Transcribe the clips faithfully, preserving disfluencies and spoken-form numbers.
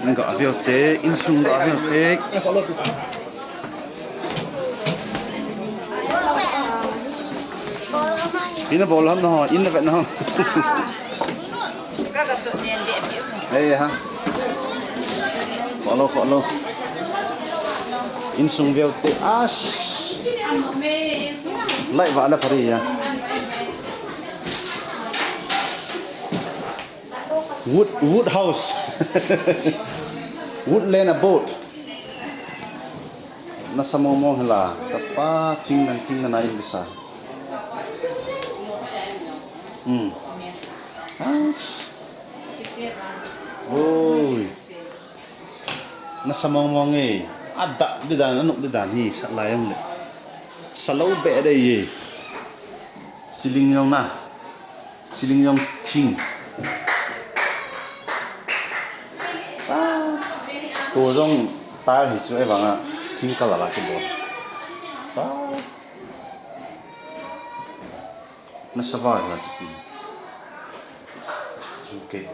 Ga veu te, insung ga veu te. Ina bol ham na ho, ina vet na ho. Ka ka chut nen de pi. Ei ha. Follow, follow. Insung veu te. Ash. Lai va la phari ya. Wood, wood house. Woodland abode. Nasa mong mong hela. Tapa ching dan ching dan ain bisa. Hmm. Ash. Oi. Nasa mong mong e. Ada di dan, anuk di dan hi, sa lai ang le. Sa lo be de ye. Ceiling jong na. Ceiling jong thing. Ah. To jong ta hi chu e vanga thing ka la la ki bol. Ah. Nasa va la chiki. Okay.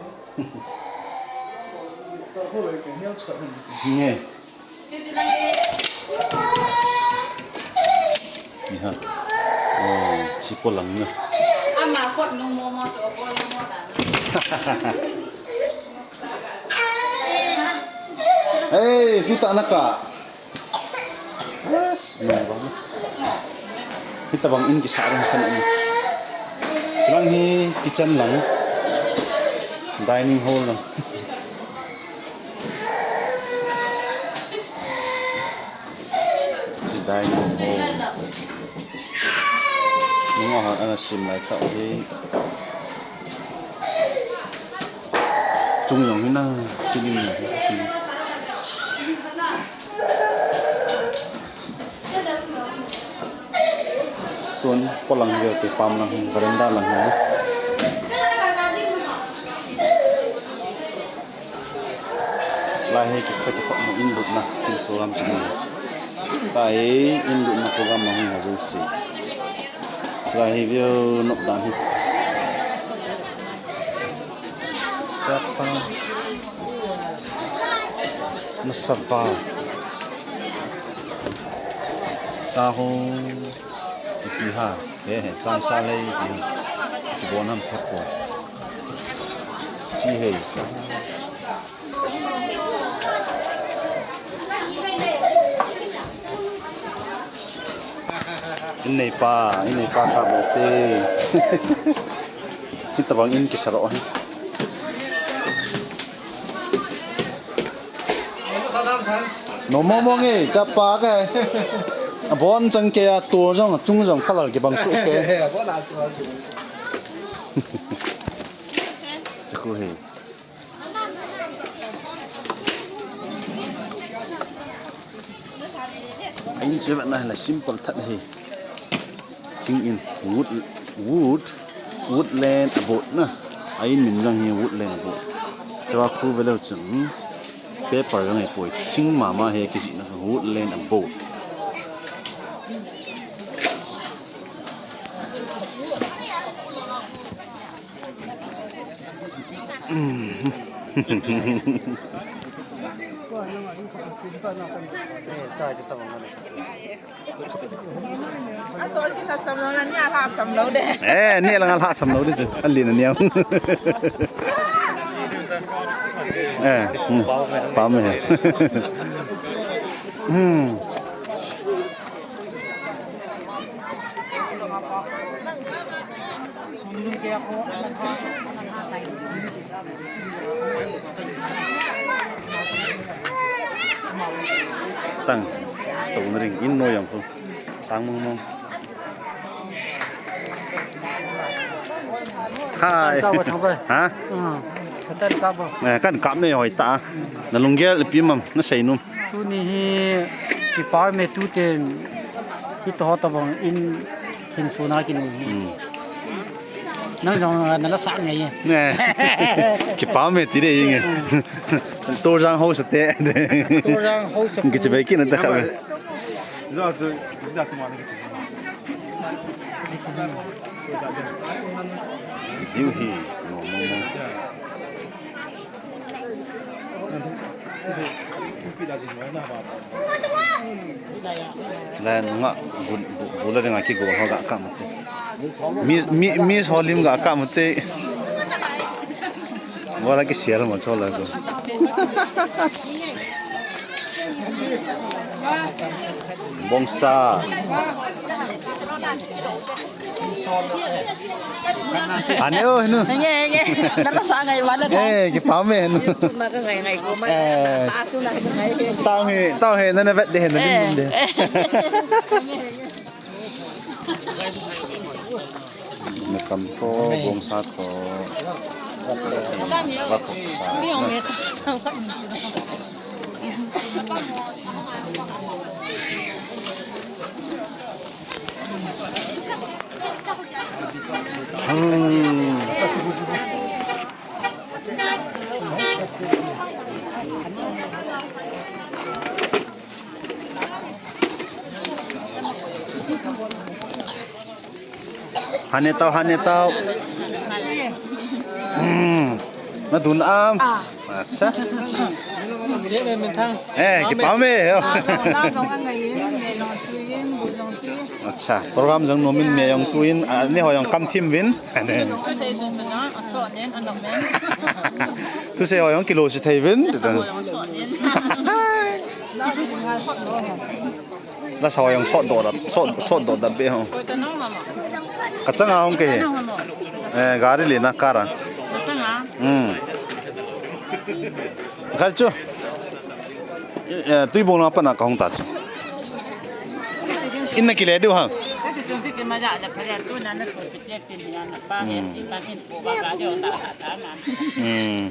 Nge. Ni ha. Oh, chi polang na. Ama kot nung mo mo to ko mo ta na. Hey, tu ta na ka. Yes, no, bang. Hitabang in kisa rin kan ini. Lang hi kitchen lang. Dining hall lang. Chi dining hall. Nung a hon ana sim lai ta hi. Chung jong hi na, ceiling jong hi. Tun polang jong te pam lang hi, veranda lang hi. Lai hi ki, ka ki pa mo in lut na, kin program sini. Lai in lut na program ma hung ha jo si. Lai hi view nok dan hi. Chapa. Nasa va. Taho. Ipi ha. He he. Tang sa le ipi ha. Kibon ham khat ko. Chi he. In nei pa, in nei pa ka mo te. Hitabang in kisa ro hi. No mo mo nge, chapa ka. Abon chang ke a to jong, chung jong color kibang su ke. Chaku he. Ahin chu vet na hi la simple that hi. Thing in wood, wood, woodland abode na. Ahin min jong hi woodland abode. Chua khu ve leu chun paper jong hi poi. Thing mama hi kijih na woodland abode. A tol ki lhasam lou na, nia lhasam lou de. Eh, nia langa lhasam lou de chu. Alin ania. Eh, hmm. Pa me. Hmm. Tang, tong ring in noi yang khu. Sang mong mong. Hai. Kap bo, thang bo. Ha? Hmm. Katan kap bo. Eh, kan kap nei hoi ta. Na lunggel ipi mam, na sei nom. Tuni hi kipa me tu ten hi to to bang in kin su na kin. Hmm. Nang jong na la sa ngai. Ne. Kipa me ti de nge. Hmm. To jang ho sa te. To jang ho sa. Kichi bai kin ta kha. View hi, no, no, no. Lai nunga bul, bul, bula dinga kigo ho ga kap mate. Miss, mi, Miss ho lim ga kap mate. Wala ki sial mo chola ko. Bongsa. Ane o, henu. Nge, nge. Nara sa ngai wala ta. Eh, kipah me, henu. Ma ka ngai ngai ko ma. Eh. Ta tu na ngai. Tao he, tao he, nana vet de, henu, eh, lim de. Eh. Metam to, bongsa to. Vatoksa. Hmm. Hane tao, hane tao. Hmm. Na dun am. Ah. Asa. Eh, kipah me. Ah, jong la jong angai in, me jong tui in, bu jong tui. Acha, program jong nom in, me jong tui in, ah, ni ho jong kam thim vin. Thusei ho jong kilo si thei vin. Lasa ho jong sot doh da, sot, sot doh da be ho. Ka changa hung ke. Eh, gari le na kara. Hmm. Kar chu. Eh, Tuibong na pana ka hung ta chu. Inna kile diu ha. Hmm. Hmm.